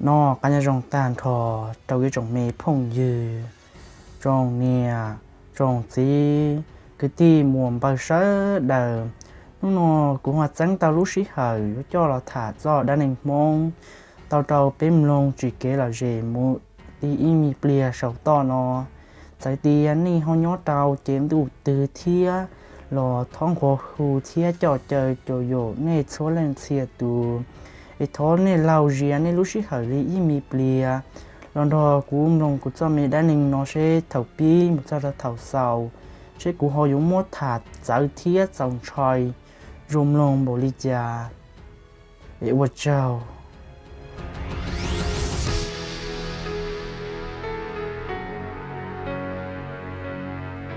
Nyob zoo tag nrho rau ib tsoom me phooj ywg, tsoom niam, tsoom txiv, kwv tij muam npawg sawv daws. Hnub no kuv ho txeeb tau lub sij hawm yuav coj los tham txog dab neeg Hmoob tau rau peb mloog tsis kev lom zem mus li ib me pliag saum toj no. Txawm tias nej ho nyob rau ces ntuj twg thiab los thov nqua hu thiab coj caw caum yus nej txhua leej txhia tus, es thov nej laug zia nej lub sij hawm li ib me pliag los nrog kuv mloog kuv txoj me dab neeg no seb thaum pib mus txog rau thaum xaus, seb kuv ho yuav muab tham txawv thiab txaus ntshai zoo mloog npaum li cas. Es ua tsaug.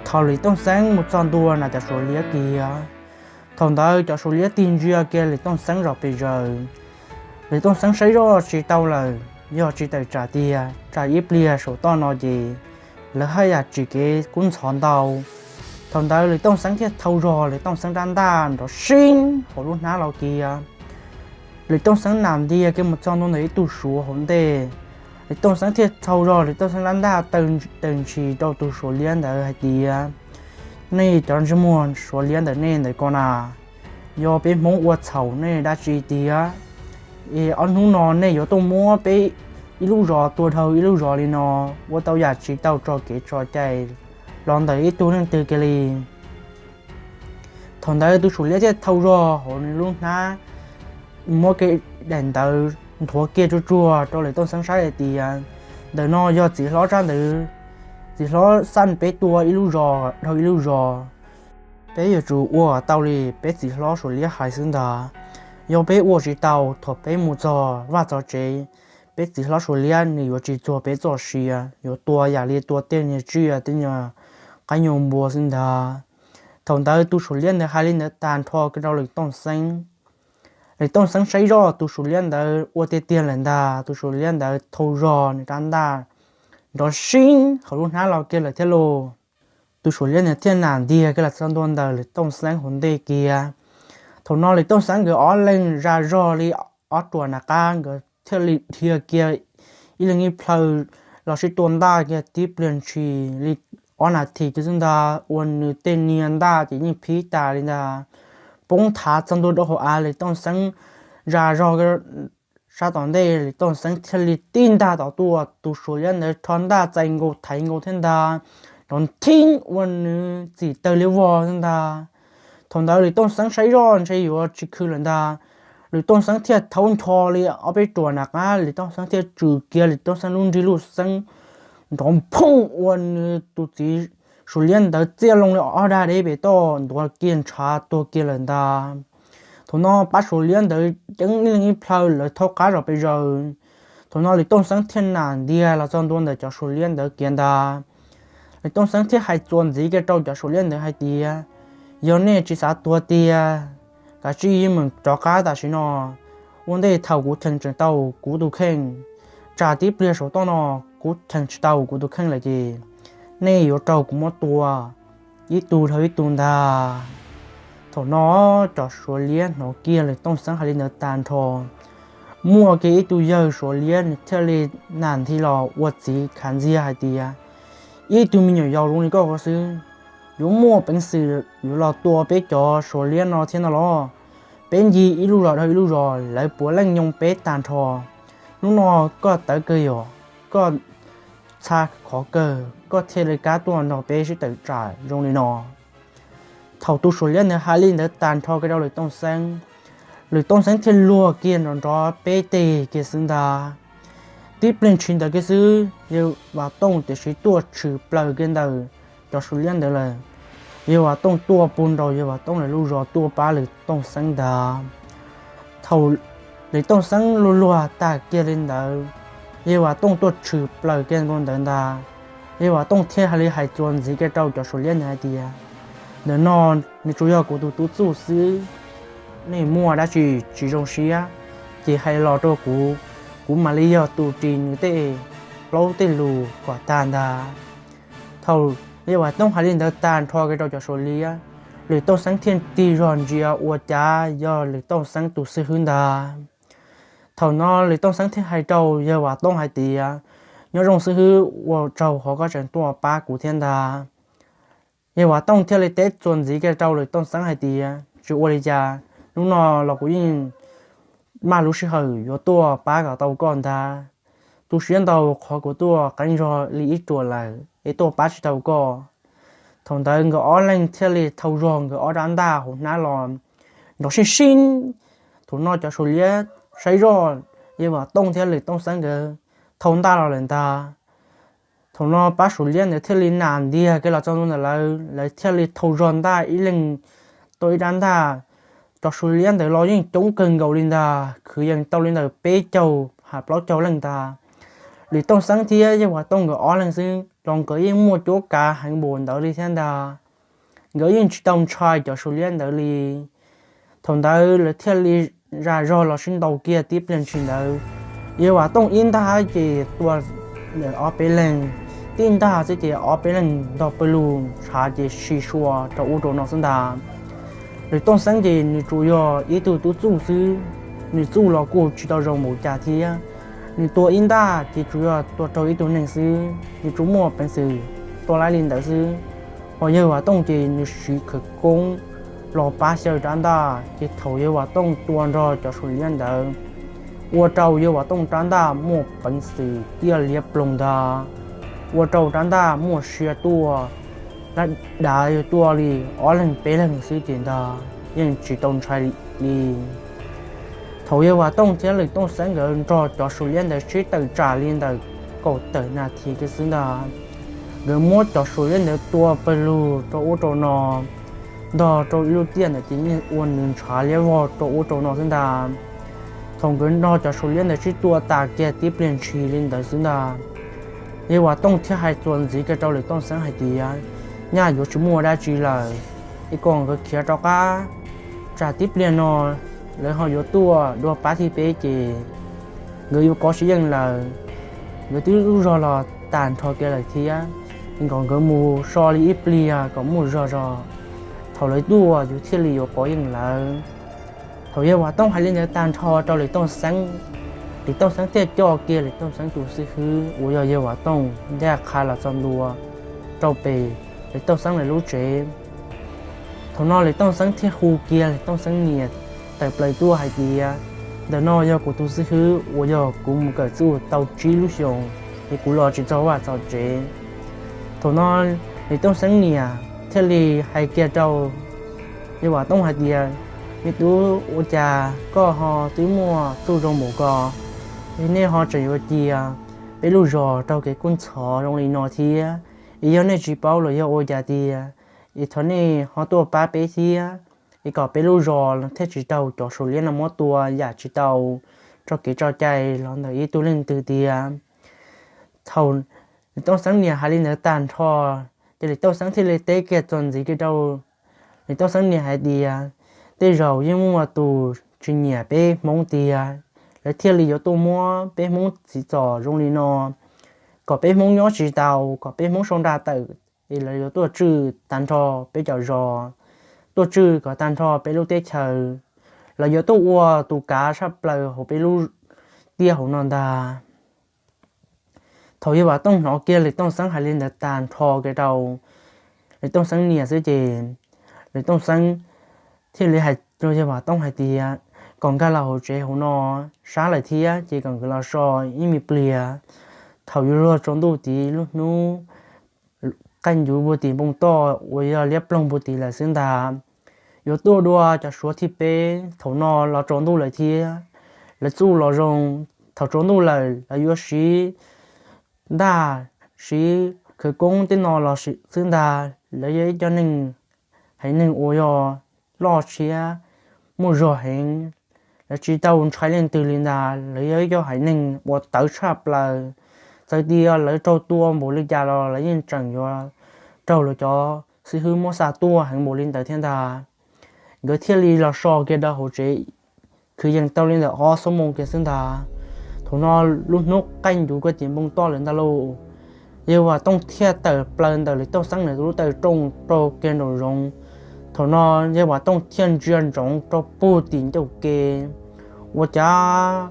Thaum Lis Tooj Xeeb mus txog ntua na cov Suav liab kiag, thaum ntawd cov Suav liab tig ntsia kiag Lis Tooj Xeeb zos pes zaws. Lis Tooj Xeeb saib zoj tsis tau lawm, yog tsis tawm tsam tiag tsam ib pliag saum toj no ces lawv haj yam tsis kev kub ntxhov ntau. Thaum ntawd Lis Tooj Xeeb thiaj thau zog Lis Tooj Xeeb rab ntaj nrov sieb hauv lub hnab los kiag. Lis Tooj Xeeb nam ntiag kiag mus txog ntua ntawm ib tug Suav hauv ntej. Lis Tooj Xeeb thiaj thau zog Lis Tooj Xeeb rab ntaj taw ntshis rau tus Suav liab ntawd hais tias, nej cov ntsej muag Suav liab ntawm nej ntawm ko na, yog peb Hmoob ua txhaum nej dab tsi tiag? Es ob hnub no nej yuav tuaj muab peb ib lub zos tua dhau ib lub zos li no, ua tau yam tsis tau tso kev tso cai los ntawm ib tug leej twg kiag li. Thaum ntawd tus Suav liab thiaj thau zog hauv nws lub hnab, muab kiag daim ntawv nthuav kiag tsuag tsuag rau Lis Tooj Xeeb saib hais tias, ntawm no yog txiv hlob tsab ntawv, txiv hlob xaj peb tua ib lub zos dhau ib lub zos. Peb yuav tsum ua tau li peb txiv hlob Suav liab hais xwb ntag. Yog peb ua tsis tau, thaum peb mus txog vaj txog tsev, peb txiv hlob Suav liab nws yuav tsis txuag peb txoj sia, yuav tua yam li tua tej niag tsiaj tej nyuag qaib nyuag npua xwb ntag. Thaum ntawd tus Suav liab ntawd hais li ntawd tag nrho kiag rau Lis Tooj Xeeb. Lis Tooj Xeeb saib zoj tus Suav liab ntawd ua tiag tiag lawm ntag, tus Suav liab ntawd thau zog nws rab ntaj nrov sieb hauv lub hnab los kiag lawm thiab lauj. Tus Suav liab ntawd thiaj nam ntiag kiag los txog ntua ntawm Lis Tooj Xeeb hauv ntej kiag. Thaum no Lis Tooj Xeeb nkawd ob leeg zas zog li ob ruam nram qab, nkawd thiaj li dhia kiag ib leeg ib plhaw los sib tua ntaj kiag tib pliag ntshis li ob nas this kiag xwb ntag, ua nws tej niag ntaj ces yeej phib tas li ntag, poob thav txog ntua rau hauv av. Lis Tooj Xeeb zas zog sab tom ntej, Lis Tooj Xeeb thiaj li tib ntaj tom tuaj, tus Suav liab ntawd rho ntaj txais nkaus thaiv nkaus thiab ntag, nrov nthib ua nws txim tawg liab vog thiab ntag. Thaum ntawd Lis Tooj Xeeb saib zoj ntshe yuav tsis khw lawm ntag, Lis Tooj Xeeb thiaj thaub ncho li ob peb ruam nram qab, Lis Tooj Xeeb thiaj tsum kiag Lis Tooj Xeeb lub nrig lub xeeb, nrov phooj ua nws tus txiv Suav liab ntawd txiaj loo li ob dag deb pem toj, ntuav kiag ntshav tuag kiag lawm ntag. Thaum no pab Suav liab ntawd ceeb ib leeg ib plhaw lawv thaub qab zom pes zaws. Thaum no Lis Tooj Xeeb thiaj nam ntiag los txog ntua ntawm cov Suav liab ntawd kiag ntag. Lis Tooj Xeeb thiaj hais txuas ntxiv kiag rau cov Suav liab ntawd hais tias, yog nej tsis xav tuag tiag, kav tsij yeej meem rov qab tam sim no, ua ntej thaum kuv cheem tseem tau kuv tus kheej, tsam tib pliag saum toj no kuv cheem tsis tau kuv tus kheej lawm ces nej yuav raug kuv muab tua ib tug dhau ib tug ntag. Thaum no cov Suav liab hnov kiag Lis Tooj Xeeb hais li ntawd tag nrho, muaj kiag ib tug yawg Suav liab nws thiaj li nam nthi los ua txiv khav ntxiag hais tias, ib tug me nyuam yaus zoo li koj ko xwb, yuav muaj peev xwm yuav los tua peb cov Suav liab no thiab no los? Peb ncig ib lub zos dhau ib lub zos, lawv puav leej nyoo peb tag nrho. Hnub no koj tawv kawg yog, koj txha qhov kawg koj thiaj li kam tuaj nrog peb sib tawm tsam zoo li no. Thaum tus Suav liab ntawd hais li ntawd tag nrho kiag rau Lis Tooj Xeeb, Lis Tooj Xeeb thiaj luag kiag nrov nrov peb teg kiag xwb ntag. Tib pliag ntshis ntawd kiag xwb, yawg Vam Tooj tiam sis tuaj tshwm plaws kiag ntawm cov Suav liab ntawd lawm. Yawg Vam Tooj tuaj pug nraus yawg Vam Tooj lawv lub zos tuaj pab Lis Tooj Xeeb ntag. Thaum Lis Tooj Xeeb luag luag tag kiag li ntawd, yawg Vam Tooj tuaj tshwm plaws kiag nkaus ntawd ntag. Yawg Vam Tooj thiaj hais li hais txuas ntxiv kiag rau cov Suav liab ntawd hais tias, ntawm no nws tsuas yog kuv tus tub txuj xwb, nej muaj dab tsi tsis zoo siab ces hais los rau kuv, kuv mam li yog tus ris nws tej plaub tej lus kom tag ntag. Thaum yawg Vam Tooj hais li ntawd tag nrho kiag rau cov Suav liab, Lis Tooj Xeeb thiaj tig zog ntsia ua cas yog Lis Tooj Xeeb tus xib hwb ntag. Thaum no Lis Tooj Xeeb thiaj hais rau yawg Vam Tooj hais tias, nyob zoo xib hwb, ua tsaug qhov koj tseem tuaj pab kuv thiab ntag. Yawg Vam Tooj thiaj li teb txuas ntxiv kiag rau Lis Tooj Xeeb hais tias, tsis ua li cas, hnub no los kuv yeej maj lub sij hawm yuav tuaj pab kom tau koj ntag. Tu siab ntau qhov kuv tuaj qeeb zog li ib ruam lawm es tuaj pab tsis tau koj. Thaum ntawd nkawd ob leeg thiaj li thau zog nkawd ob rab ntaj hauv hnab los nrov sib sib. Thaum no cov suav liab saib zoj yawg Vam Tooj thiab Lis Tooj Xeeb nkawd thau ntaj los lawm ntag. Thaum no pab suav liab ntawd thiaj li nam ntiag kiag los txog ntua ntawm lawv, lawv thiaj li thau zog ntaj ib leeg tau ib rab ntaj. Cov suav liab ntawd los yeej coob kawg nkaus li ntag, kwv yees tau li ntawm peb caug ha plaub caug leej ntag. Lis Tooj Xeeb thiab yawg Vam Tooj nkawd ob leeg xwb los nkawd yeej muaj cuab kav heev npaum ntawd li thiab ntag. Nkawd yeej tsis tau ntshai cov suav liab ntawd li. Thaum ntawd lawv thiaj li zam zog los sib ntaus kiag tib pliag ntshis ntawd, yawg Vam Tooj ib ntaj ces tua ob peb leeg, tib ntaj xwb ces ob peb leeg ntog pawg lug ntshav ces si sua rau ub rau no xwb ntag. Lis Tooj Xeeb ces nws tsuas yog ib tug tub txuj xwb, nws txuj los kuj tsis tau zoo npaum cas thiab. Nws tua ib ntaj ces tsuas yog tua raug ib tug neeg xwb, nws tsuas muaj peev xwm tua laib li ntawd xwb. Hos yawg Vam Tooj ces nws siv khawv koob los pab xyaw rab ntaj, ces thaum yawg Vam Tooj tua nrog cov suav liab ntawd, ua rau yawg Vam Tooj rab ntaj muaj peev xwm tiaj liab ploog ntag, ua rau rab ntaj muaj sia tuaj, lab dav yog tuaj li ob leeg peb leeg xwb ces ntag yeej tsis tau ntshai li. Thaum yawg Vam Tooj thiab Lis Tooj Xeeb nkawd nrog cov suav liab ntawd sib tawm tsam li ntawm kaum tawm nas this kiag xwb ntag, nkawd muab cov suav liab ntawd tua pawg lug rau ub rau no, ntog rau ib lub tiaj ntawd ces yeej ua nws ntshav liab vog rau ub rau no xwb ntag. Thaum nkawd nrog cov suav liab ntawd sib tua tas kiag tib pliag ntshis li ntawd xwb ntag, yawg Vam Tooj thiaj hais txuas ntxiv kiag rau Lis Tooj Xeeb hais tias, nyaj yuav tsis muaj dab tsi lawm, es kom nkawd khiav rov qab, tsam tib pliag no lawv ho yuav tuaj dua pab thiab peb ces nkawd yuav kov tsis yeej lawm. Nkawd twb lub zog los tag nrho kiag lawm thiab, es kom nkawd mus so li ib pliag kom muaj zog zog, thaum lawv tuaj yus thiaj li yuav kov yeej lawv. Thaum yawg Vam Tooj hais li ntawd tag nrho rau Lis Tooj Xeeb, Lis Tooj Xeeb thiaj coj kiag Lis Tooj Xeeb tus xib hwb uas yog yawg Vam Tooj ncaj qha los txog ntua rau pem Lis Tooj Xeeb lawv lub tsev. Thaum no Lis Tooj Xeeb thiaj hu kiag Lis Tooj Xeeb niam tawm plaws tuaj hais tias, ntawm no yog kuv tus xib hwb uas yog kuv mus kawm txuj tau tsib lub xyoos es kuv los tsis txog vaj txog tsev. Thaum no Lis Tooj Xeeb niam thiaj li hais kiag rau yawg Vam Tooj hais tias, me tub, ua cas koj ho twb muaj txuj zoo npaum ko, es nej ho tseem yuav cia peb lub zos raug kev kub ntxhov zoo li no thiab? Es yog nej tsis paub los yog ua cas tiag, es thov nej ho tuaj pab peb thiab, es kom peb lub zos thiaj tsis raug cov suav liab no muab tua yam tsis tau tso kev tso cai los ntawm ib tug leej twg tiag. Thaum Lis Tooj Xeeb niam hais li ntawd tag nrho, ces Lis Tooj Xeeb thiaj li teb kiag txuas ntxiv kiag rau Lis Tooj Xeeb niam hais tias, tej zaum yeej muaj tus tsis nyiam peb Hmoob tiag, lawv thiaj li yuav tuaj muab peb Hmoob txiv txom zoo li no, kom peb Hmoob nyob tsis tau, kom peb Hmoob sau nra tawm, es lawv yuav tuaj tswj tag nrho peb cov zos, tuaj tswj kom tag nrho peb lub teb chaws, lawv yuav tuaj ua tus kav tshaj plaws hauv peb lub tiaj hauv no ntag. Thaum yawg Vam Tooj hnov kiag Lis Tooj Xeeb hais li ntawd tag nrho kiag rau Lis Tooj Xeeb niam xwb ces Lis Tooj Xeeb thiaj li hais rau yawg Vam Tooj hais tias, kom nkag los hauv tsev hauv no, sab lawm thiab ces kom nkawd los so ib me pliag. Thaum yuav luag tsaus ntuj tid lub hnub qaij ncuv puag tim npoo toj uas yog liab ploog puag tim lawm xwb ntag, yuav tuaj dua cov suav thib peb. Thaum no los tsaus ntuj lawm thiab, lawv txuj los zoo, thaum tsaus ntuj lawm lawv yuav siv ntaj, siv khawv koob tej no los xwb ntag. Lawv yog ib co neeg, haiv neeg uas yog loj siab, muaj zog heev, lawv tsis tau ntshai leej twg li ntag. Lawv yog ib co haiv neeg uas tawv tshaj plaws, txawm tias lawv raug tua npaum li cas los lawv yeej tseem yuav raug lawv cov xib hwb muab xa tuaj heev npaum li ntawd thiab ntag. Nkawd thiaj li los so kiag rau hauv tsev, kwv yees tau li ntawm ob xuab moos kiag xwb ntag. Thaum no lub hnub qaij ncuv puag tim npoo toj lawm ntag lauj. Yawg Vam Tooj thiaj tawm plaws ntawm Lis Tooj Xeeb lawv lub taw rooj rau kiag nraum zoov. Thaum no yawg Vam Tooj thiaj ntsia ntsoov rau puag tim ncauj ke, ua cas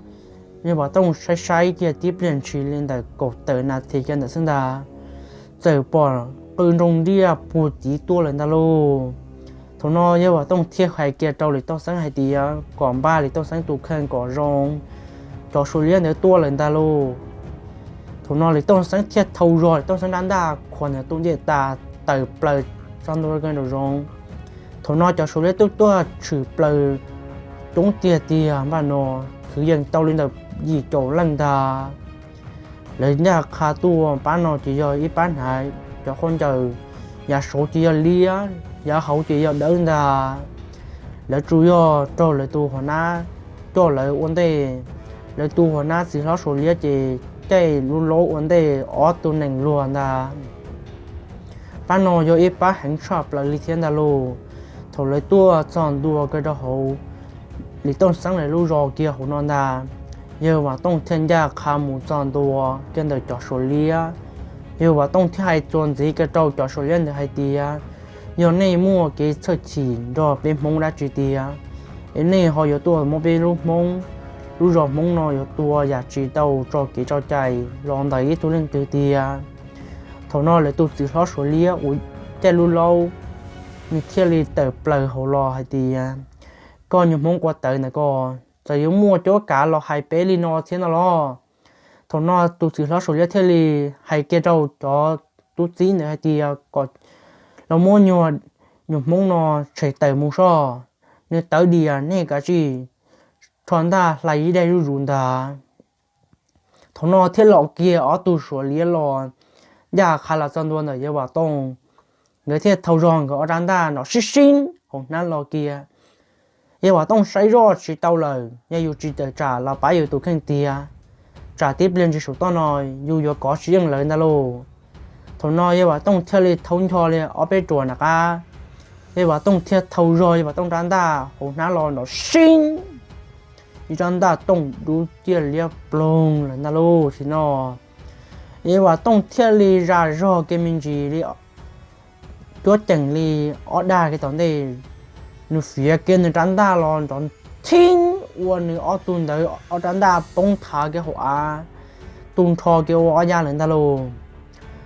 Yawg Vam Tooj saib saib kiag tib pliag ntshis li ntawm kaum tawm nas this kiag ntawm xwb ntag, txawm pom qw nroo ntiaj puag tid tuaj lawm ntag lauj. Thaum no Yawg Vam Tooj thiaj hais kiag rau Lis Tooj Xeeb hais tias kom npaj Lis Tooj Xeeb tus kheej kom zoo, cov Suav liab ntawd tuaj lawm ntag lauj. Thaum no Lis Tooj Xeeb thiaj thau zog Lis Tooj Xeeb rab ntaj khuam ntawm tus ncej tas tawm plaws txog ntua rau zoov. Thaum no cov Suav liab twb tuaj tshwm plaws coob tiag tiag, npaj no kwv yees tau li ntawm yim caum leej ntag. Lawv ncaj qha tuaj, pab no ces yog ib pab hnav cov khaub ncaws, yav saud ces yog liab, yav hauv ces yog dawb ntag. Lawv tsuas yog raug lawv tus hauv nab coj lawv ua ntej. Lawv tus hauv nab txiv hlob Suav liab ces caij lub laub ua ntej ob tug nees luag ntag. Pab no yog ib pab heev tshaj plaws li thiab ntag lauj. Thaum lawv tuaj txog ntua kiag rau hauv Lis Tooj Xeeb lawv lub zos kiag hauv no ntag, Yawg Vam Tooj thiaj ncaj qha mus txog ntua kiag ntawm cov Suav liab. Yawg Vam Tooj thiaj hais txuas ntxiv kiag rau cov Suav liab ntawd hais tias, yog nej muaj kev txhawj chim nrog peb Hmoob dab tsi tiag, es nej ho yuav tuaj muab peb lub Hmoob, lub zos Hmoob no yuav tua yam tsis tau tso kev tso cai los ntawm ib tug leej twg tiag? Thaum no lawv tus txiv hlob Suav liab uas caij lub laub, nws thiaj li tawm plaws hauv los hais tias, koj nyuag Hmoob quav tawv ntawm ko, txawm yuav muaj cuab kav los hais peb li no thiab no los? Thaum no tus txiv hlob Suav liab thiaj li hais kiag rau cov tub txib ntawd hais tias kom los muab nyuag, nyuag Hmoob no tshem tawm mus soj, nws tawv dias nej kav tsij rho ntaj hlais ib daim zuj zus ntag. Thaum no thiaj los kiag ob tug Suav liab los ncaj qha los txog ntua ntawm Yawg Vam Tooj. Nkawd thiaj thau zog nkawd ob rab ntaj nrov sib sib hauv hnab los kiag. Yawg Vam Tooj saib zoj tsis tau lawm, yog yus tsis tawm tsam los pab yus tus kheej tiag, tsam tib pliag ntsis saum toj no yus yuav kov tsis yeej lawv ntag lauj. Thaum no Yawg Vam Tooj thiaj li thau ncho li ob peb ruam nram qab. Yawg Vam Tooj thiaj thau zog Yawg Vam Tooj rab ntaj hauv hnab los nrov sib, ib rab ntaj tooj dub ciaj liab ploog lawm ntag lauj. Thaum no Yawg Vam Tooj thiaj li zam zog kiag me ntsis li cuab ceem li ob dag kiag tom ntej, nws fiav kiag nws rab ntaj los nrov thib ua nws ob tug ntawd ob rab ntaj poob thav kiag hauv av, tu nrho kiag ua ob yaj lawm ntag lauj.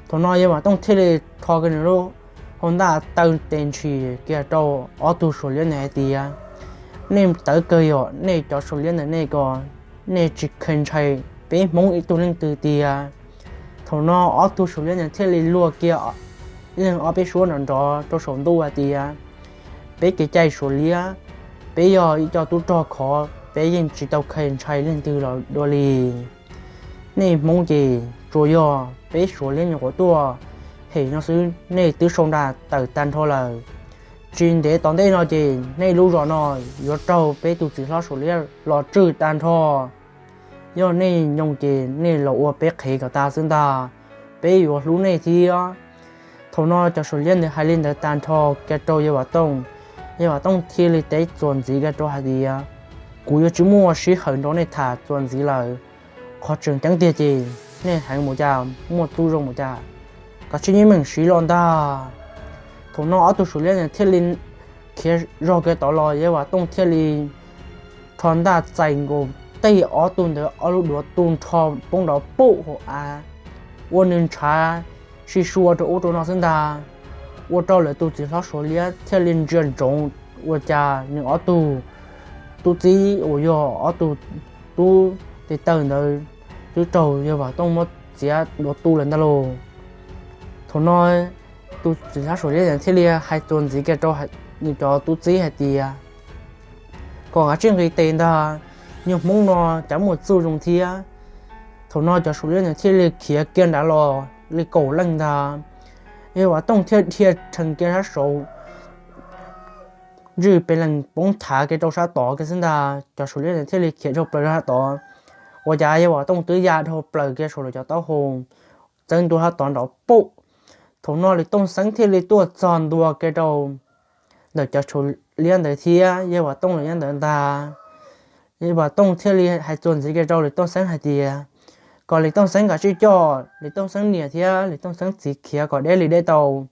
Thaum no Yawg Vam Tooj thiaj li rho kiag nws lub hau ntaj taw tes ntshis kiag rau ob tug Suav liab ntawd hais tias, nej tawv kawg yom, nej cov Suav liab ntawm nej ko, nej tsis kheev ntshai peb Hmoob ib tug leej twg tiag? Thaum no ob tug Suav liab ntawd thiaj li luag kiag ib leeg ob peb suab nrov nrov rau saum ntuj hais tias, peb kev cai Suav liab, peb yog ib co tub rog khov, peb yeej tsis tau kheev ntshai leej twg los dua li. Nej Hmoob ces tsuas yog peb Suav liab nyuam qhuav tuaj hem no xwb nej twb sau nra tawm tag nrho lawm. Tsis ntev tom ntej no ces nej lub zos no yuav raug peb tus txiv hlob Suav liab los tswj tag nrho. Yog nej nyoo ces nej los ua peb qhev kom tas xwb ntag, peb yuav hlub nej thiab. Thaum no cov Suav liab ntawd hais li ntawd tag nrho kiag rau Yawg Vam Tooj, Yawg Vam Tooj thiaj li teb txuas ntxiv kiag rau hais tias, kuv yuav tsis muaj sij hawm nrog nej tham txuas ntxiv lawm. Qhov tseem ceeb tiag ces nej heev mus cas, muaj txuj zoo mus cas, kav tsij yeej meem siv los ntag. Thaum no ob tug Suav liab ntawd thiaj li khiav zog kiag tod los, Yawg Vam Tooj thiaj li rho ntaj txais nkaus tej ob tug ntawd ob lub duav tu nrho poob nrov pum hauv av, ua nws ntshav sib sua rau ub rau no xwb ntag. Ua rau lawv tus txiv hlob Suav liab thiaj li ntsia ntsoov ua cas nws ob tug tub txib uas yog ob tug tub tes taw ntawd twb raug Yawg Vam Tooj muab txiav ntua tu lawm ntag lauj. Thaum no tus txiv hlob Suav liab thiaj li hais txuas ntxiv kiag rau nws cov tub txib hais tias, kom kav tsij nqis tes ntag, nyuag Hmoob no cas muaj txuj zoo thiab. Thaum no cov Suav liab ntawd thiaj li khiav kiag nrad los li kaum leej ntag. Yawg Vam Tooj thiaj dhia rhees kiag sab saud, ntswj pes lees poob thav kiag rau sab tod kiag xwb ntag. Cov Suav liab ntawd thiaj li khiav dhau plaws rau sab tod, ua cas Yawg Vam Tooj twb ya dhau plaws kiag saum lawv cov taub hau, txeeb ntua sab tod nrov pum. Thaum no Lis Tooj Xeeb thiaj li tuaj txog ntua kiag rau ntawm cov Suav liab ntawd thiab Yawg Vam Tooj lawv nyob ntawd ntag. Yawg Vam Tooj thiaj li hais txuas ntxiv kiag rau Lis Tooj Xeeb hais tias, kom Lis Tooj Xeeb kav tsij coj Lis Tooj Xeeb niam thiab Lis Tooj Xeeb txiv khiav kom deb li deb tau.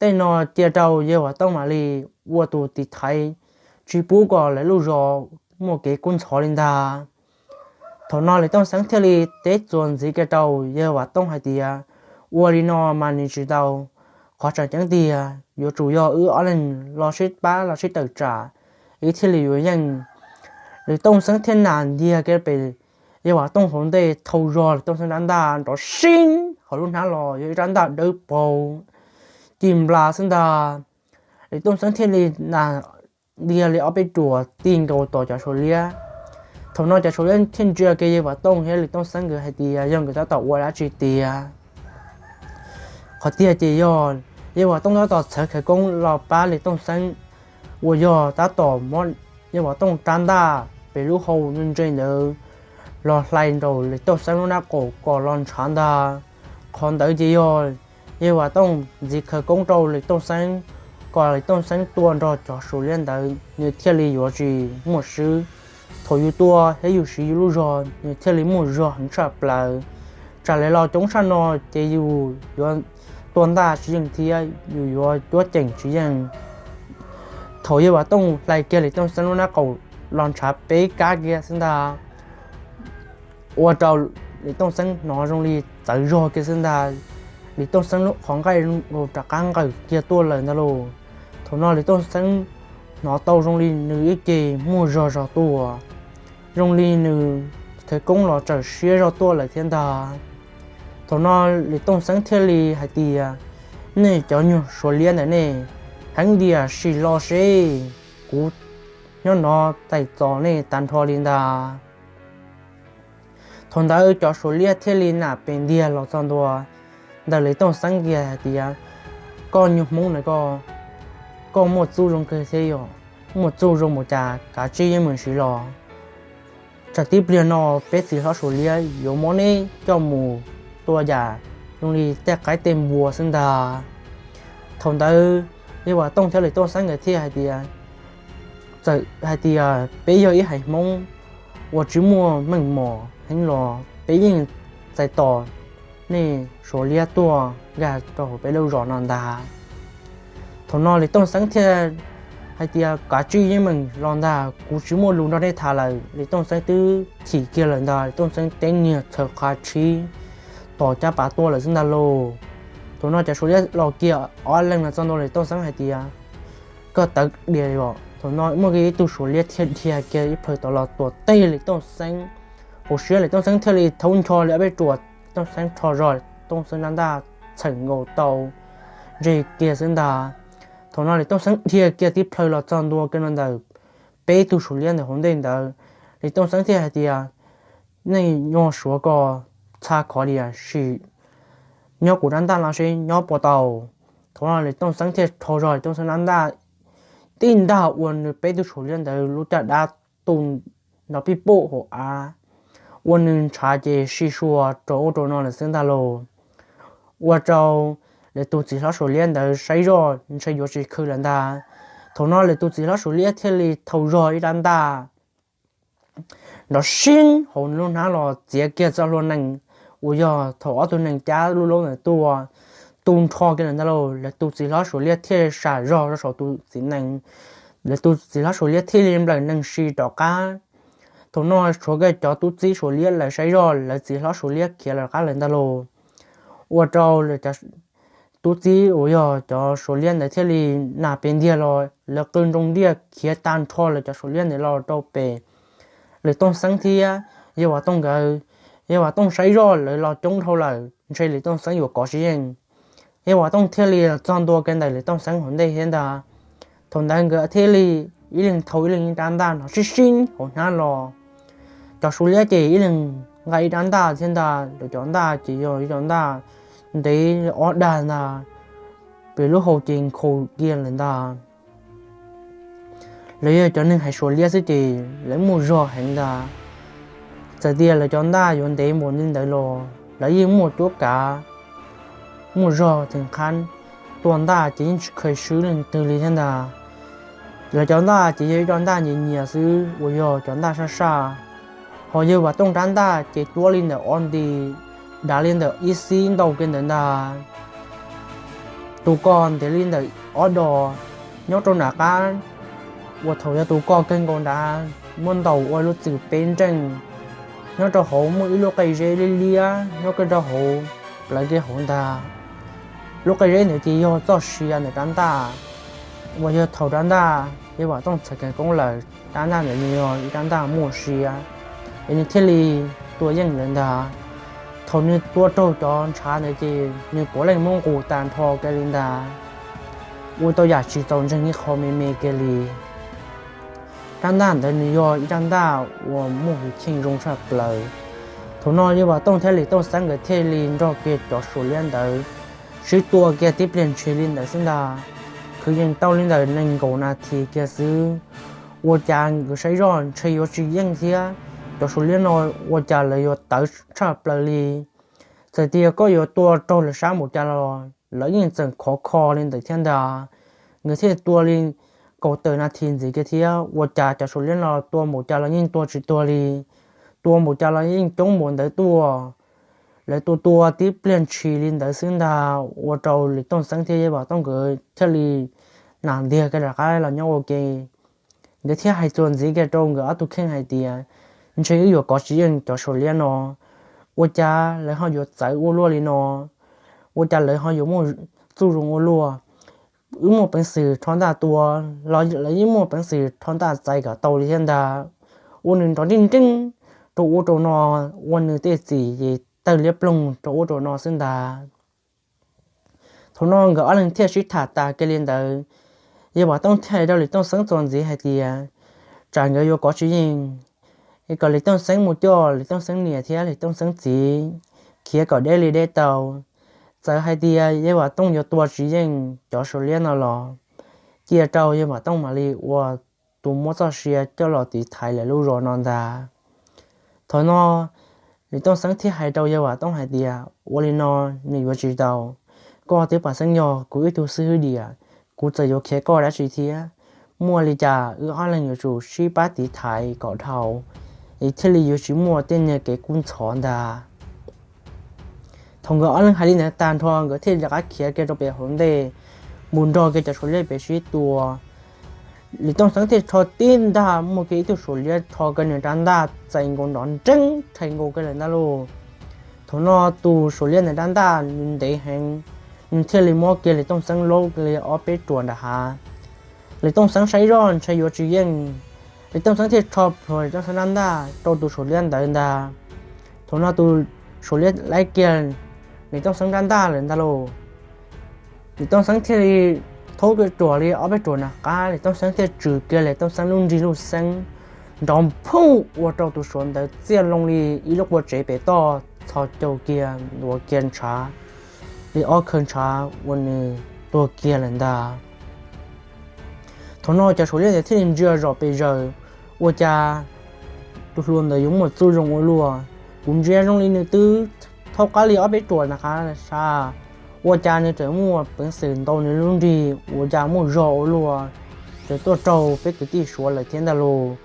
Tej no cia rau Yawg Vam Tooj mam li ua tus tiv thaiv, tsis pub kom lawv lub zos muaj kev kub ntxhov li ntag. Thaum no Lis Tooj Xeeb thiaj li teb txuas ntxiv kiag rau Yawg Vam Tooj hais tias, ua li no mas nws tsis tau, qhov tseem ceeb tiag yuav tsum yog wb ob leeg los sib pab los sib tawm tsam, wb thiaj li yuav yeej. Lis Tooj Xeeb thiaj nam ntiag kiag pem Yawg Vam Tooj hauv ntej, thau zog Lis Tooj Xeeb rab ntaj nrov sib hauv lub hnab los yog ib rab ntaj dawb paug ci nplas xwb ntag. Lis Tooj Xeeb thiaj li nam ntiag li ob peb ruam ti nkaus tom cov suav liab. Thaum no cov suav liab thiaj ntsia kiag Yawg Vam Tooj thiab Lis Tooj Xeeb nkawd hais tias yog nkawd tab tom ua dab tsi tiag. Qhov tiag ces yog Yawg Vam Tooj tab tom txhawv khawv koob los pab Lis Tooj Xeeb, uas yog tab tom muab Yawg Vam Tooj rab ntaj pem lub hau ntse ntawd los hlais nraum Lis Tooj Xeeb lub nab qaum kom los ntshav ntag. Qhov ntawd ces yog Yawg Vam Tooj ntxiv khawv koob rau Lis Tooj Xeeb, kom Lis Tooj Xeeb tua nrog cov suav liab ntawd nws thiaj li yuav tsis muaj swb. Thaum yus tua thiab yus siv yus lub zog nws thiaj li muaj zog heev tshaj plaws. Tsam li los coob tshaj no ces yus yuav tua ntaj tsis yeej thiab yus yuav cuab ceem tsis yeej. Thaum Yawg Vam Tooj hlais kiag Lis Tooj Xeeb lub nab qaum los ntshav peb kab kiag xwb ntag, ua rau Lis Tooj Xeeb hnov zoo li txawv zog kiag xwb ntag. Lis Tooj Xeeb lub qhov nqaij rov qab nqawm kiag tuaj lawm ntag lauj. Thaum no Lis Tooj Xeeb hnov tau zoo li nws ib ce muaj zog zog tuaj, zoo li nws khawv koob los tsawm siab zog tuaj lawm thiab ntag. Thaum no Lis Tooj Xeeb thiaj li hais tias, nej cov nyuag suav liab ntawm nej, heev diam sim los seb, kuv nyob no txais txom nej tag nrho li ntag. Thaum ntawd cov suav liab thiaj li nam pes ntiag los txog ntua ntawm Lis Tooj Xeeb kiag hais tias, koj nyuag Hmoob na koj, koj muaj txuj zoo kawg thiab yog muaj txuj zoo mus cas kav tsij yeej meem siv los. Tsam tib pliag no peb txiv hlob suav liab yuav muab neb coj mus tua yam zoo li tej qaib tej npua xwb ntag. Thaum ntawd Yawg Vam Tooj thiab Lis Tooj Xeeb nkawd thiaj hais tias, txawm hais tias peb yog ib haiv Hmoob uas tsis muaj meej mom heev los peb yeej txais tos nej suav liab tuaj nkag rau hauv peb lub zos no ntag. Thaum no Lis Tooj Xeeb thiaj hais tias, kav tsij yeej meem los ntag, kuv tsis muaj lus nrog nej tham lawm. Lis Tooj Xeeb twb chim kiag lawm ntag, Lis Tooj Xeeb teb niag txhaws qha tshib tom caj pas tuaj lawm xwb ntag lauj. Thaum no cov suav liab los kiag ob leeg los txog ntua Lis Tooj Xeeb hais tias, koj tawv diam os. Thaum no muaj kiag ib tug suav liab thiaj dhia kiag ib plhaw tod los tuam teg Lis Tooj Xeeb hauv siab, Lis Tooj Xeeb thiaj li thaub ncho li ob peb ruam, Lis Tooj Xeeb rho zog, Lis Tooj Xeeb rab ntaj txhawm nkaus tau ntseg kiag xwb ntag. Thaum no Lis Tooj Xeeb dhia kiag tib plhaw los txog ntua kiag no ntawm peb tug suav liab ntawm hauv ntej ntawd, Lis Tooj Xeeb thiaj hais tias, nej nyuag suav ko, txha khov diam sim nyob kuv rab ntaj no seb nyob puas tau. Thaum no Lis Tooj Xeeb thiaj rho zog Lis Tooj Xeeb rab ntaj tib ntaj ua nws peb tug suav liab ntawd lub caj dab tu nrov pij pum hauv av, ua nws ntshav ces sib sua rau ub rau no lawm xwb ntag lauj. Ua rau lawv tus txiv hlob suav liab ntawd saib zoj ntshe yuav tsis khw lawm ntag. Thaum no lawv tus txiv hlob suav liab thiaj li thau zog ib rab ntaj nrov sib hauv lub hnab los txiav kiag txoj hlua nees uas yog thaum ob tug nees cab lub laub ntawd tuaj, tu nrho kiag lawm ntag lauj. Lawv tus txiv hlob suav liab thiaj sam zog rau saum tus txiv nees, lawv tus txiv hlob suav liab thiaj li nplawm nees si rov qab. Thaum no tshuav kiag cov tub txib suav liab lawv saib zoj, lawv txiv hlob suav liab khiav lawm qab lawm ntag lauj. Ua rau tub txib uas yog cov suav liab ntawd thiaj li nam pes ntiag los, lawv qw nroo ntiaj khiav tag nrho lawv cov suav liab ntawd los rau pem Lis Tooj Xeeb thiab Yawg Vam Tooj nkawd. Yawg Vam Tooj saib zoj lawv los coob dhau lawm, ntshe Lis Tooj Xeeb yuav kov tsis yeej. Yawg Vam Tooj thiaj li txog ntua kiag ntawm Lis Tooj Xeeb hauv ntej thiab ntag. Thaum ntawd nkawd thiaj li ib leeg thau ib leeg ib rab ntaj nrov sib sib hauv hnab los. Cov suav liab ces ib leeg nqa ib rab ntaj thiab ntag, lawv cov ntaj ces yog ib cov ntaj ntev ob dag ntag, pem lub hau ces nkhaus kiag lawm ntag. Lawv yog cov neeg haiv suav liab xwb ces lawv muaj zog heev ntag. Txawm tias lawv cov ntaj yuav ntev npaum li ntawd los lawv yeej muaj cuab kav, muaj zog theem qhab, tua ntaj ces yeej tsis kheev swb leej twg li thiab ntag. Lawv cov ntaj ces yog ib co ntaj nyias nyias xwb uas yog cov ntaj saj saj, ho Yawg Vam Tooj rab ntaj ces tuab li ntawm ob nti, dav li ntawm ib xib ntau kiag ntawd ntag. Tus ko ntev li ntawm ob dos, nyob rau nram qab uas thaum yog tus ko kawg nkaus nrad muab ntaus ua lub txwm peb nreej, nyob rau hauv muaj ib lub qe zeb liab liab nyob kiag rau hauv plawv kiag hauv ntag. Lub qe zeb ntawd ces yog txoj sia ntawm rab ntaj, uas yog thaum rab ntaj Yawg Vam Tooj txhais khawv koob lawm, rab ntaj ntawd nws yog ib rab ntaj muaj sia, es nws thiaj li tua yeej lawm ntag. Thaum nws tua raug cov ntshav ntawd ces nws puav leej muab nqus tag nrho kiag li ntag, ua tau yam tsis txaus ntseeg ib qho me me kiag li. Rab ntaj ntawd nws yog ib rab ntaj uas muaj hwj chim zoo tshaj plaws. Thaum no Yawg Vam Tooj thiab Lis Tooj Xeeb nkawd thiaj li nrog kiag cov suav liab ntawd sib tua kiag tib pliag ntshis li ntawd xwb ntag. Kwv yees tau li ntawm nees nkaum nas this kiag xwb, ua cas nkawd saib zoj ntshe yuav tsis yeej thiab. Cov suav liab no ua cas lawv yuav tawv tshaj plaws li. Txawm tias koj yuav tua raug lawv sab npaum cas los lawv yeej tseem khov kho li ntawd thiab ntag. Nkawd thiaj tua li kaum tawm nas this ntxiv kiag thiab, ua cas cov suav liab no tua npaum cas los yeej tua tsis tuag li. Tua npaum cas los yeej coob npaum ntawd tuaj. Lawv tua tua tib pliag ntshis li ntawd xwb ntag, ua rau Lis Tooj Xeeb thiab Yawg Vam Tooj nkawd thiaj li nas ntiag kiag rov qab los nyob ua ke. Nkawd thiaj hais txuas ntxiv kiag rau nkawd ob tug kheej hais tias, ntshe wb yuav kov tsis yeej cov suav liab no. Ua cas lawv ho yuav txawv ua luaj li no? Ua cas lawv ho yuav muaj txuj zoo ua luaj? Wb muaj peev xwm rho ntaj tua los lawv yeej muaj peev xwm rho ntaj txais kom tau li thiab ntag. Ua nws nrov nreej nreej rau ub rau no, ua nws tej txim ces tawg liab ploog rau ub rau no xwb ntag. Thaum no nkawd ob leeg thiaj sib tham tas kiag li ntawd, Yawg Vam Tooj thiaj hais rau Lis Tooj Xeeb txuas ntxiv hais tias, tsam nkawd yuav kov tsis yeej, kom Lis Tooj Xeeb mus coj Lis Tooj Xeeb niam thiab Lis Tooj Xeeb txiv khiav kom deb li deb tau. Txawm hais tias Yawg Vam Tooj yuav tua tsis yeej cov suav liab no los cia rau Yawg Vam Tooj mam li ua tus muab txoj sia coj los tiv thaiv lawv lub zos no ntag. Thaum no Lis Tooj Xeeb thiaj hais rau Yawg Vam Tooj hais tias, ua li no nws yuav tsis tau. Koj twb pam xeeb yog kuv ib tug xib hwb diam, kuv txawm yuav khiav koj dab tsi thiab. Muaj li cas wb ob leeg yuav tsum sib pab tiv thaiv kom dhau, es thiaj li yuav tsis muaj tej niag kev kub ntxhov ntag. Thaum nkawd ob leeg hais li ntawd tag nrho, nkawd thiaj rov qab khiav kiag rau pem hauv ntej, mus nrog kiag cov suav liab pem sib tua. Lis Tooj Xeeb thiaj rho tib ntaj muaj kiag ib tug suav liab rho kiag nws rab ntaj txais nkaus nrov nreej rhais nkaus kiag lawm ntag lauj. Thaum no tus suav liab ntawd rab ntaj nws ntev heev, nws thiaj li muab kiag Lis Tooj Xeeb laub li ob peb ruam nram hav. Lis Tooj Xeeb saib zoj ntshe yuav tsis yeej, Lis Tooj Xeeb thiaj rho plhuav Lis Tooj Xeeb rab ntaj rau tus suav liab ntawd ntag. Thaum no tus suav liab laib kiag Lis Tooj Xeeb rab ntaj lawm ntag lauj. Lis Tooj Xeeb thiaj li thaub peb ruam li ob peb ruam nram qab, Lis Tooj Xeeb thiaj tswm kiag Lis Tooj Xeeb lub nrig lub xeeb nrov phooj ua rau tus suav ntawd txiaj loo li ib lub qua tsev pem toj txhos caug kiag ntuav kiag ntshav li ob khawv ntshav ua nws tuag kiag lawm ntag. Thaum no cov suav liab ntawd thiaj li ntsia zom pes zaws, ua cas tus hluas ntawd yuav muaj txuj zoo ua luaj. Kuv ntsia zoo li nws twb thaub qab li ob peb ruam nram qab sab, ua cas nws tseem muaj peev xwm ntaus nws lub nrig ua cas muaj zog ua luaj, tseem tuaj raug peb kwv tij suav lawm thiab ntag lauj.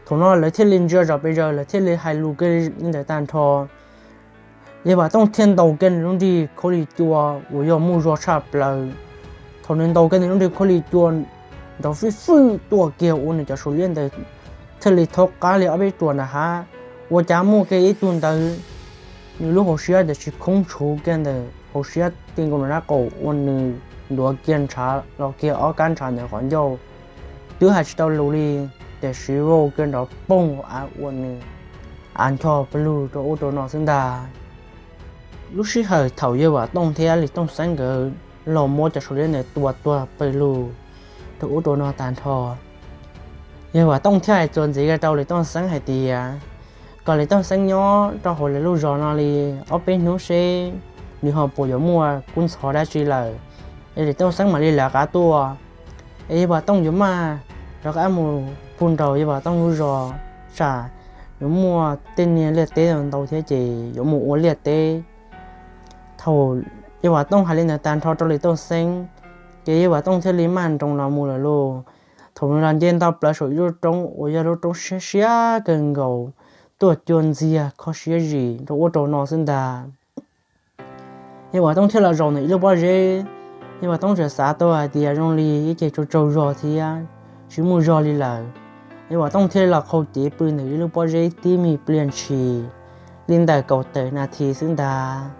Thaum no lawv thiaj li ntsia zom pes zaws, lawv thiaj li hais lus kiag li ntawd tag nrho. Yawg Vam Tooj thiaj ntaus kiag nws lub nrig khaub lig cua uas yog muaj zog tshaj plaws. Thaum nws ntaus kiag nws lub nrig khaub lig cua nrov fwj fwj tuaj kiag ua nws cov suav liab ntawd thiaj li thaub qab li ob peb ruam nram hav, ua cas muaj kiag ib tug ntawd, nws lub hauv siab tiam sis khoob tshuv kiag ntawm hauv siab ti nkaus nram qab qaum ua nws ntuav kiag ntshav los kiag ob kab ntshav ntawm qhov ncauj. Twb hais tsis tau lus li, tiam sis vau kiag nrov poog av ua nws av ncho pawg lug rau ub rau no xwb ntag. Lub sij hawm thaum Yawg Vam Tooj thiab Lis Tooj Xeeb nkawd los muab cov suav liab ntawd tua tuag pawg lug rau ub rau no tag nrho, Yawg Vam Tooj thiaj hais txuas ntxiv rau Lis Tooj Xeeb hais tias, kom Lis Tooj Xeeb nyob rau hauv lawv lub zos no li ob peb hnub seb nws ho puas yuav muaj kub ntxhov dab tsi lawm, es Lis Tooj Xeeb mam li lawv qab tuaj. Es Yawg Vam Tooj yuav maj rov qab mus pug nraum Yawg Vam Tooj lub zos, tsam yuav muaj tej niag liaj teb ntau thiab ces yuav mus ua liaj teb. Thaum Yawg Vam Tooj hais li ntawd tag nrho rau Lis Tooj Xeeb, ces Yawg Vam Tooj thiaj li maj nroos los mus lawm lauj. Thaum nws los nce ntau plaws saum ib lub roob uas yog lub roob siab siab kawg nkaus, tuaj cua ntxiag kho siab zim rau ub rau no xwb ntag. Yawg Vam Tooj thiaj los zaum ntawm ib lub pob zeb. Yawg Vam Tooj txawm xav tau hais tias zoo li ib ce tsaug tsaug zog thiab, tsis muaj zog li lawm. Yawg Vam Tooj thiaj los qaug cev pw ntawm ib lub pob zeb tib me pliag ntshis li ntawm kaum tawm nas this xwb ntag.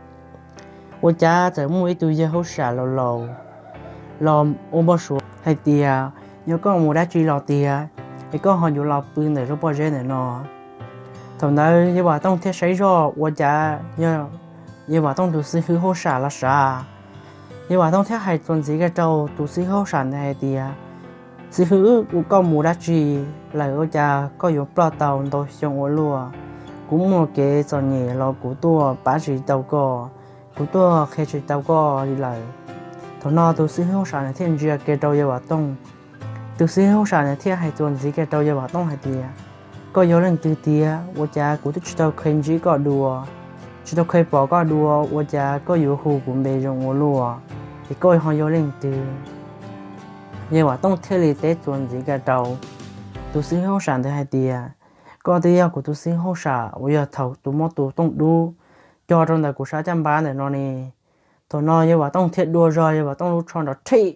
Ua cas txawm muaj ib tug yawg hauj sam laus laus los ua npau suav hais tias, yog koj mus dab tsi los tiag es koj ho yuav los pw ntawm lub pob zeb ntawm no? Thaum ntawd yawg Vam Tooj thiaj saib zoj ua cas yog yawg Vam Tooj tus xib hwb hauj sam los sav. Yawg Vam Tooj thiaj hais txuas ntxiv kiag rau tus xib hwb hauj sam ntawd hais tias, xib hwb, ua koj mus dab tsi lawm ua cas koj yuav ploj tau ntau xyoo ua luaj? Kuv muaj kev txom nyem los kuv tuaj pab tsis tau koj, kuv tuaj qhia tsis tau koj li lawm. Thaum no tus xib hwb hauj sam ntawd thiaj ntsia kiag rau yawg Vam Tooj. Tus xib hwb hauj sam ntawd thiaj hais txuas ntxiv kiag rau yawg Vam Tooj hais tias, koj yog leej twg tiag? Ua cas kuv twb tsis tau kheev ntsib koj dua, tsis tau kheev pom koj dua, ua cas koj yuav hu kuv npe zoo ua luaj, es koj ho yog leej twg? Yawg Vam Tooj thiaj li teb txuas ntxiv kiag rau tus xib hwb hauj sam ntawd hais tias, koj twb yog kuv tus xib hwb hauj sam uas yog thaum tus mob tus tooj dub cog rau ntawm kuv sab caj npab ntawm no ne. Thaum no yawg Vam Tooj thiaj dua zog yawg Vam Tooj lub tsho nrov rhim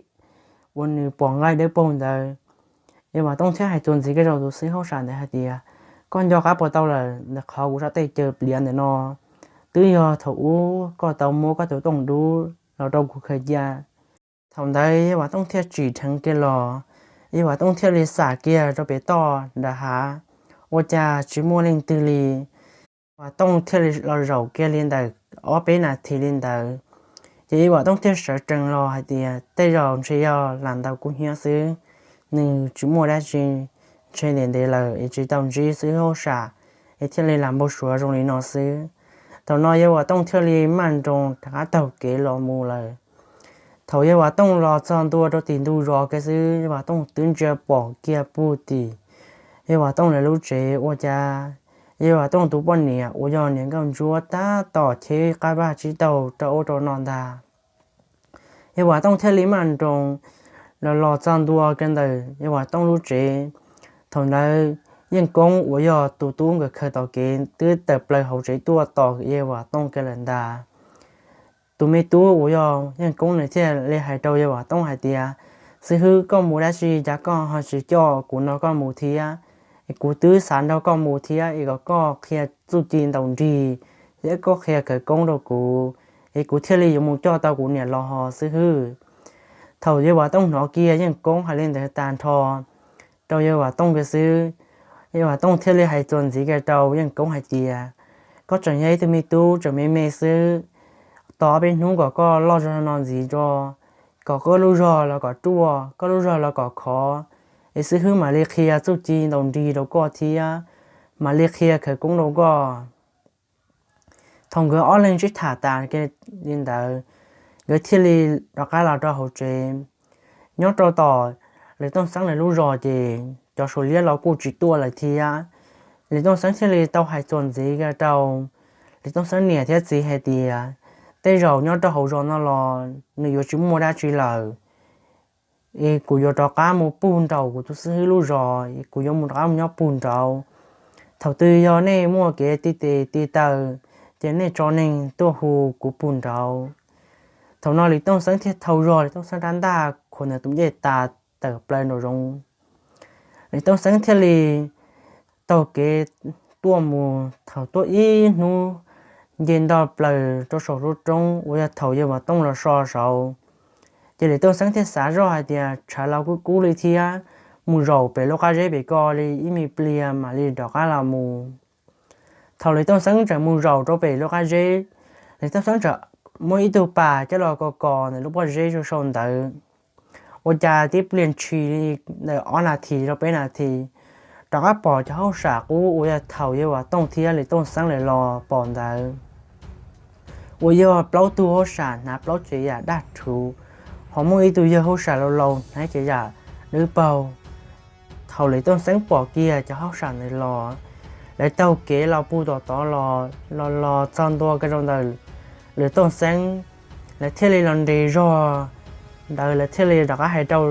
uas nws pom nqaij dawb paug ntawd. Yawg Vam Tooj thiaj hais txuas ntxiv kiag rau tus xib hwb hauj sam ntawd hais tias, koj nco qab puas tau lawm ntawm qhov kuv sab tes caws pliav ntawm no twb yog thaum ub koj tau muab koj tus tooj dub los rau kuv khaws cia? Thaum ntawd yawg Vam Tooj thiaj tsim dheev kiag los, yawg Vam Tooj thiaj li xam kiag rau pem toj nram hav, ua cas tsis muaj leej twg li. Yawg Vam Tooj thiaj li los zaum kiag li ntawm ob peb nas this li ntawd, ces yawg Vam Tooj thiaj sawv tsees los hais tias, tej zaum ntshe yog lam ntaus kub hnyiab xwb, nws tsis muaj dab tsi, ntshe ntev ntev lawm es tsis tau ntsib xib hwb hauj sam, es thiaj li lam npau suav zoo li no xwb. Thaum no yawg Vam Tooj thiaj li maj nroos rov qab taug kev los mus lawm. Thaum yawg Vam Tooj los txog ntua rau tim ntug zos kiag xwb, yawg Vam Tooj twb ntsia pom kiag puag tim yawg Vam Tooj lawv lub tsev ua cas yawg Vam Tooj tus poj niam uas yog niam nkauj ntsuab tab tom cheb qab vaj tsib taug rau ub rau no ntag. Yawg Vam Tooj thiaj li maj nroos los los txog ntua kiag ntawm yawg Vam Tooj lub tsev. Thaum ntawd Yeej Koob uas yog tus tub nkawd khaws tom kev twb tawm plaws hauv tsev tuaj tos yawg Vam Tooj kiag lawm ntag. Tus me tub uas yog Yeej Koob nws thiaj li hais rau yawg Vam Tooj hais tias, xib hwb, koj mus dab tsi cas koj ho tsis coj kuv nrog koj mus thiab? Es kuv twb xav nrog koj mus thiab es kom koj qhia txuj ci ntaus nrig thiab koj qhia khawv koob rau kuv, es kuv thiaj li yuav mus coj tau kuv niam los hos xib hwb. Thaum yawg Vam Tooj hnov kiag Yeej Koob hais li ntawd tag nrho rau yawg Vam Tooj kiag xwb, yawg Vam Tooj thiaj li hais txuas ntxiv kiag rau Yeej Koob hais tias, koj tseem yog ib tug me tub tseem me me xwb, tos ob peb hnub kom koj loj zog no ntxiv tso, kom koj lub zog los kom ruaj, koj lub zog los kom khov, es xib hwb mam li qhia txuj ci ntaus nrig rau koj thiab mam li qhia khawv koob rau koj. Thaum nkawd ob leeg sib tham tas li ntawd, nkawd thiaj li rov qab los rau hauv tsev. Nyob rau tom Lis Tooj Xeeb lawv lub zos ces cov Suav liab los kuj tsis tuaj lawm thiab. Lis Tooj Xeeb thiaj li tau hais txuas ntxiv kiag rau Lis Tooj Xeeb niam thiab txiv hais tias, tej zaum nyob rau hauv zos no los nws yuav tsis muaj dab tsi lawm, es kuv yuav rov qab mus pug nraum kuv tus xib hwb lub zos, kuv yuav mus rov qab mus nyob pug nraud. Thaum twg yog nej muaj kev ti tes ti taw, ces nej tso neeg tuaj hu kuv pug nraud. Thaum no Lis Tooj Xeeb thiaj thau zog Lis Tooj Xeeb rab ntaj khuam ntawm tus ncej tas tawm plaws nraum zoov. Lis Tooj Xeeb thiaj li taug kev tuaj mus, thaum tuaj ib hnub nce ntog plaws rau saum lub roob uas yog thaum yawg Vam Tooj los so saud, ces Lis Tooj Xeeb thiaj xav zoj hais tias, tshav los kub kub li thiab, mus zaum pem lub qab zeb pem ko li ib me pliag mam li rov qab los mus. Thaum Lis Tooj Xeeb tseem mus zaum rau pem lub qab zeb, Lis Tooj Xeeb tseem muab ib tug pas coj los kos kos ntawm lub pob zeb rau saum ntawd. Ua cas tib pliag ntshis li ntawm ob nas this rau peb nas this, rov qab pom cov hauj sam qub uas yog thaum yawg Vam Tooj thiab Lis Tooj Xeeb lawv los pom ntawd, uas yog plaub tug hauj sam hnav plaub tsev yam daj rhuv, ho muaj ib tug yawg hauj sam laus laus hnav tsev yam dawb paug. Thaum Lis Tooj Xeeb pom kiag cov hauj sam ntawd los, lawv taug kev los pug tom tod los, los los txog ntua kiag rau ntawm Lis Tooj Xeeb, lawv thiaj li los nres zog ntawd, lawv thiaj li rov qab hais rau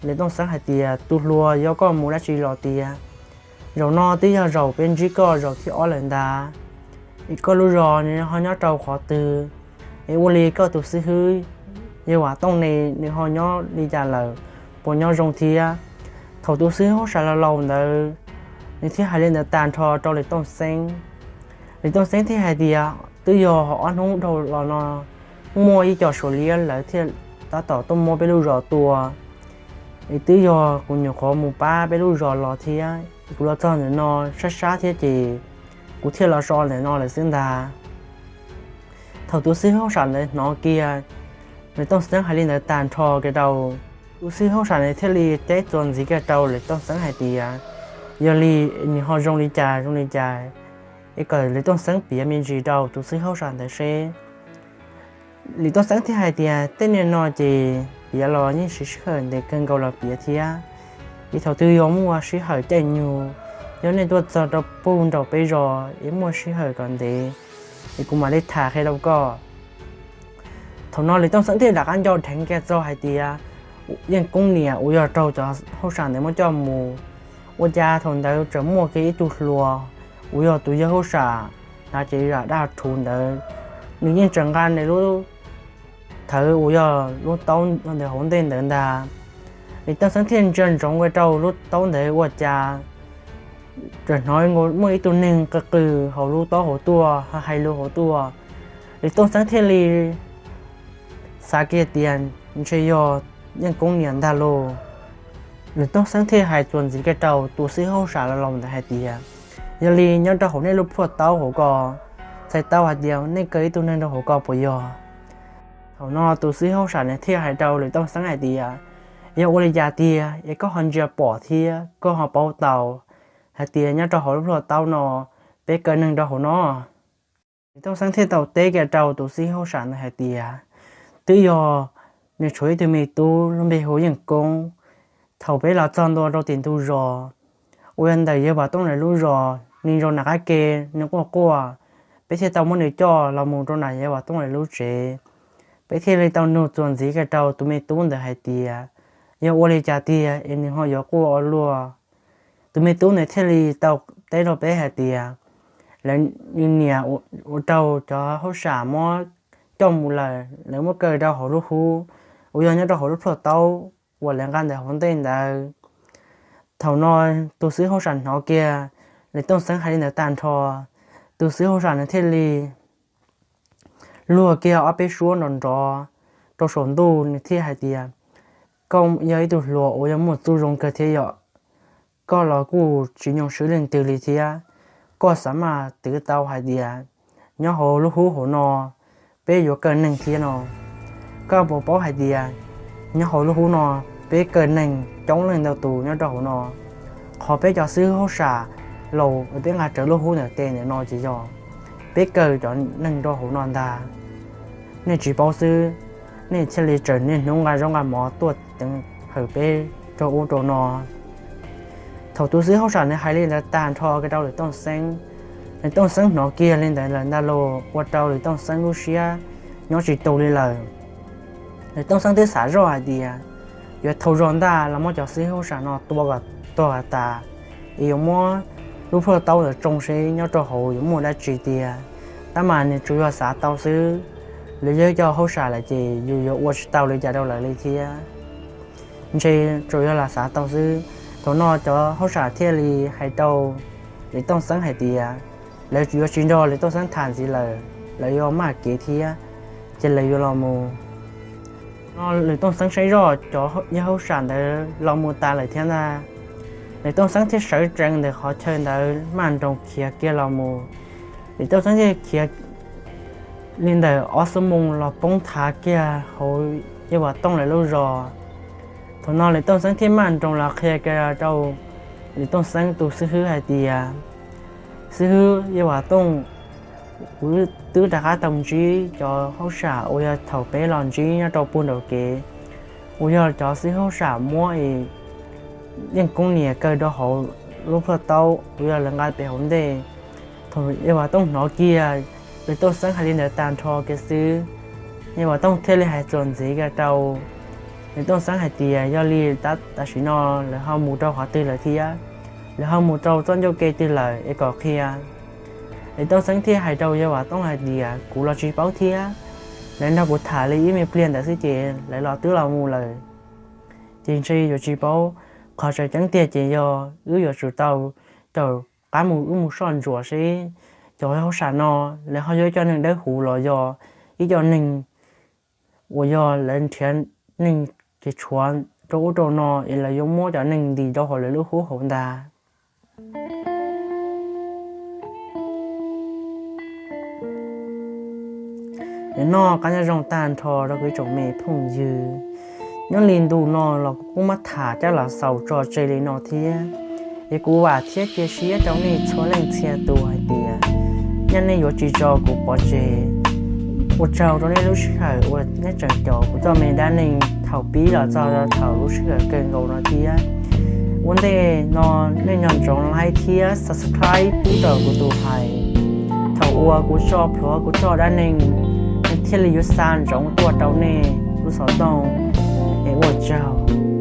Lis Tooj Xeeb hais tias, tus hluas, yog koj mus dab tsi los tiag? Zaum no twb yog zaum peb ntsib koj zaum thib ob lawm ntag, es koj lub zos nws ho nyob rau qhov twg? Es ua li koj tus xib hwb yawg Vam Tooj ne, nws ho nyob li cas lawm, puas nyob zoo thiab? Thaum tus xib hwb hauj sam laus laus ntawd Nws thiaj hais li ntawd tag nrho rau Lis Tooj Xeeb. Lis Tooj Xeeb thiaj hais tias, twb yog ob hnub dhau los no muaj ib co Suav liab lawv thiaj tab tom tuaj muab peb lub zos tua. Es twb yog kuv nyuam qhuav mus pab peb lub zos los thiab, kuv los txog ntawm no sab sab thiab ces kuv thiaj los so ntawm no lawm xwb ntag. Thaum tus xib hwb hauj sam ntawd hnov kiag Lis Tooj Xeeb hais li ntawd tag nrho kiag rau, tus xib hwb hauj sam ntawd thiaj li teb txuas ntxiv kiag rau Lis Tooj Xeeb hais tias, yog li nws ho zoo li cas zoo li cas, es kom Lis Tooj Xeeb piav me ntsis rau tus xib hwb hauj sam ntawd seb. Lis Tooj Xeeb thiaj hais tias, tej niag no ces piav los yeej siv sij hawm ntev kawg nkaus los piav thiab. Es thaum twg yog muaj sij hawm caij nyoog, yog nej tuaj txog rau pug nraum peb zos es muaj sij hawm kom ntev, es kuv mam li tham qhia rau koj. Thaum no Lis Tooj Xeeb thiaj rov qab nco dheev kiag txog hais tias, Yeej Koob niam uas yog raug cov hauj sam ntawd muab coj mus, ua cas thaum ntawd tseem muaj kiag ib tug hluas uas yog tus yawg hauj sam hnav cev zam daj rhuv ntawd, nws yeej tseem nqa nws lub thawv uas yog lub taub ntawd hauv ntej ntawd ntag. Lis Tooj Xeeb thiaj ntsia ntsoov kiag rau lub taub ntawd ua cas tseem hnov muaj ib tug neeg qw qw hauv lub taub hauv tuaj, hais lus hauv tuaj. Lis Tooj Xeeb thiaj li xav kiag tias ntshe yog Yeej Koob niam ntag lauj. Lis Tooj Xeeb thiaj hais txuas ntxiv kiag rau tus xib hwb hauj sam los laus ntawd hais tias, yog li nyob rau hauv nej lub plhuaj taub hauv ko, txhais tau hais tias nej kaw ib tug neeg rau hauv ko puas yog? Thaum no tus xib hwb hauj sam nws thiaj hais rau Lis Tooj Xeeb hais tias, yog ua li cas tiag es koj ho ntsia pom thiab koj ho paub tau hais tias nyob rau hauv lub plhuaj taub no peb kaw neeg rau hauv no? Lis Tooj Xeeb thiaj tau teb kiag rau tus xib hwb hauj sam ntawd hais tias, twb yog nws tshuav ib tug me tub lub npe hu Yeej Koob. Thaum peb los txog ntua rau tim ntug zos uas yog ntawm yawg Vam Tooj lawv lub zos, nws zaum nram qab ke, nws quaj quaj, peb thiaj tau muab nws coj los mus rau nram yawg Vam Tooj lawv lub tsev. Peb thiaj li tau nug txuas ntxiv kiag rau tus me tub ntawd hais tias, yog ua li cas tiag es nws ho yuav quaj ua luaj? Tus me tub ntawd thiaj li tau teb rau peb hais tias, lawv, nws niam ua raug cov hauj sam muab coj mus lawm, lawv muab kaw rau hauv lub hub uas yog nyob rau hauv lub plhuaj taub uas lawv nqa ntawm hauv ntej ntawd. Thaum no tus xib hwb hauj sam hnov kiag Lis Tooj Xeeb hais li ntawd tag nrho, tus xib hwb hauj sam nws thiaj li luag kiag ob peb suab nrov nrov rau saum ntuj, nws thiaj hais tias, koj yog ib tug hluas uas yog muaj txuj zoo kawg thiab yom. Koj los kuj tsis nyoo swb leej twg li thiab. Koj xav mas twv tau hais tias nyob hauv lub hub hauv no peb yuav kaw neeg thiab no. Koj puas paub hais tias nyob hauv lub hub no peb kaw neeg coob leej ntau tus nyob rau hauv no. Qhov peb cov xib hwb hauj sam laus uas peb nqa rawv lub hub ntawm tes ntawm no ces yog peb kaw cov neeg rau hauv no ntag. Nej tsis paub xwb, nej thiaj li tsaws niaj hnub nqa zaub nqa mov tuaj teev hawm peb rau ub rau no. Thaum tus xib hwb hauj sam nws hais li ntawd tag nrho kiag rau Lis Tooj Xeeb, Lis Tooj Xeeb hnov kiag li ntawd lawm ntag los ua rau Lis Tooj Xeeb lub siab nyob tsis tu li lawm. Lis Tooj Xeeb twb xav zoj hais tias yuav thau zog ntaj los muab cov xib hwb hauj sam no tua kom tuag tas, es yuav muab lub plhuaj taub ntawd tsoo seb nyob rau hauv yuav muaj dab tsi tiag. Tab mas nws tsuas yog xav tau xwb, lawv yog cov hauj sam lawm ces yus yuav ua tsis tau li cas rau lawv li thiab. Ntshe tsuas yog lam xav tau xwb. Thaum no cov hauj sam thiaj li hais rau Lis Tooj Xeeb hais tias lawv yuav tsis nrog Lis Tooj Xeeb tham ntxiv lawm, lawv yuav maj kev thiab, ces lawv yuav los mus. No Lis Tooj Xeeb saib zoj cov yawg hauj sam ntawd los mus tas lawm thiab ntag. Lis Tooj Xeeb thiaj sawv tsees ntawm qhov chaw ntawd maj nroos khiav kiag los mus. Lis Tooj Xeeb thiaj khiav li ntawm ob xuab moos los poob thav kiag hauv yawg Vam Tooj lawv lub zos. Thaum no Lis Tooj Xeeb thiaj maj nroos los qhia kiag rau Lis Tooj Xeeb tus xib hwb hais tias, xib hwb, yawg Vam Tooj, kuv twb rov qab tau ntsib cov hauj sam uas yog thaum peb los ntsib nyob rau puag nraum kev, uas yog cov xib hwb hauj sam muab Yeej Koob niam kaw rau hauv lub plhuaj taub uas yog lawv nqa pem hauv ntej. Thaum yawg Vam Tooj hnov kiag Lis Tooj Xeeb hais li ntawd tag nrho kiag xwb, yawg Vam Tooj thiaj li hais txuas ntxiv kiag rau Lis Tooj Xeeb hais tias yog li tab, tam sim no lawv ho mus rau qhov twg lawm thiab, lawv ho mus rau txoj ncauj ke twg lawm es kom qhia. Lis Tooj Xeeb thiaj hais rau yawg Vam Tooj hais tias kuv los tsis paub thiab, lawv nrog kuv tham li ib me pliag ntawd xwb ces lawv los twb los mus lawm. Ces ntshe yuav tsis paub, qhov tseem ceeb tiag ces yog wb yuav tsum tau tawm qab mus wb mus soj ntsuam seb cov hauj sam no lawv ho yog ib co neeg dawb huv los yog ib co neeg uas yog lawv nrhiav neeg kev tshuav rau ub rau no es lawv yuav muab cov neeg ntis rau hauv lawv lub hub hauv ntag. Nws noj qab nyob zoo tag nrho rau kuv ib tsoom me phooj ywg. Nyob li ntu no los kuv kuj muab tham coj los xaus tso tseg li no thiab. Es kuv vam thiab cia siab rau nej txhua leej txhia tus hais tias nyaj nej yuav tsis tso kuv pov tseg. Ua tsaug rau nej lub sij hawm uas nej tseem caum kuv txoj me dab neeg thaum pib los txog thaum lub sij hawm kawg nkaus no thiab. Ua ntej no nej nco ntsoov like thiab subscribe pub rau kuv tus hais. Thaum uas kuv tso plhuav kuv txoj dab neeg, nej thiaj li yuav xa ntsoov tuaj rau nej lub xov tooj. Es ua tsaug.